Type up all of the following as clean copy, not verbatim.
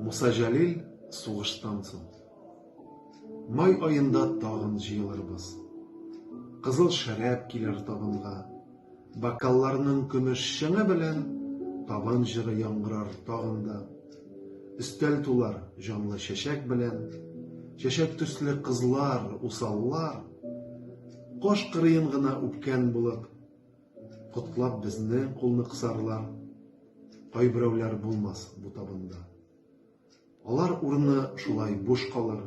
Муса Җәлил сугыштан соң. Май аенда тагын җыелырбыз. Кызыл шәраб килер табынга. Бокалларның көмеш чыңы белән табын җыры яңгырар тагын да. Өстәл тулар җанлы чәчәк белән. Чәчәк төсле кызлар, усаллар. Каш кырыен гына үпкән булып, котлап безнең кулны кысарлар. Кайберәүләр булмас бу табында. Алар урыны шулай буш калыр.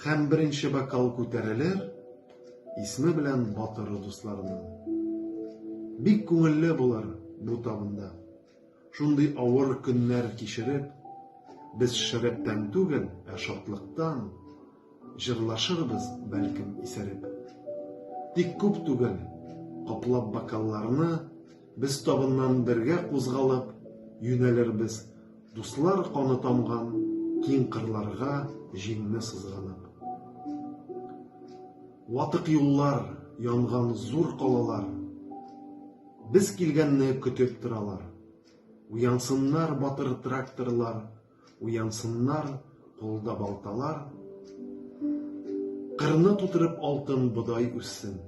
Һәм беренче бокал күтәрелер исме белән батыр дусларының. Бик күңелле булыр бу табында. Шундый авыр көннәр кичереп, без шәрабтән түгел, ә шатлыктан җырлашырбыз, бәлкем, исереп. Тик күп түгел, каплап бокалларны, без табыннан бергә кузгалып, юнәлербез Дуслар каны тамган киң кырларга җиңне сызганып. Ватык юллар, янган зур калалар Без килгәнне көтеп торалар. Уянсыннар батыр тракторлар, Уянсыннар кулда балталар. Кырны тутырып алтын бодай үссен.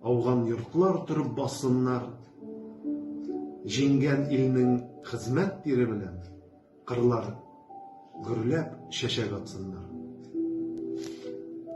Ауган йортлар торып бассыннар. Җиңгән илнең хезмәт тире белән кырлар гөрләп чәчәк атсыннар.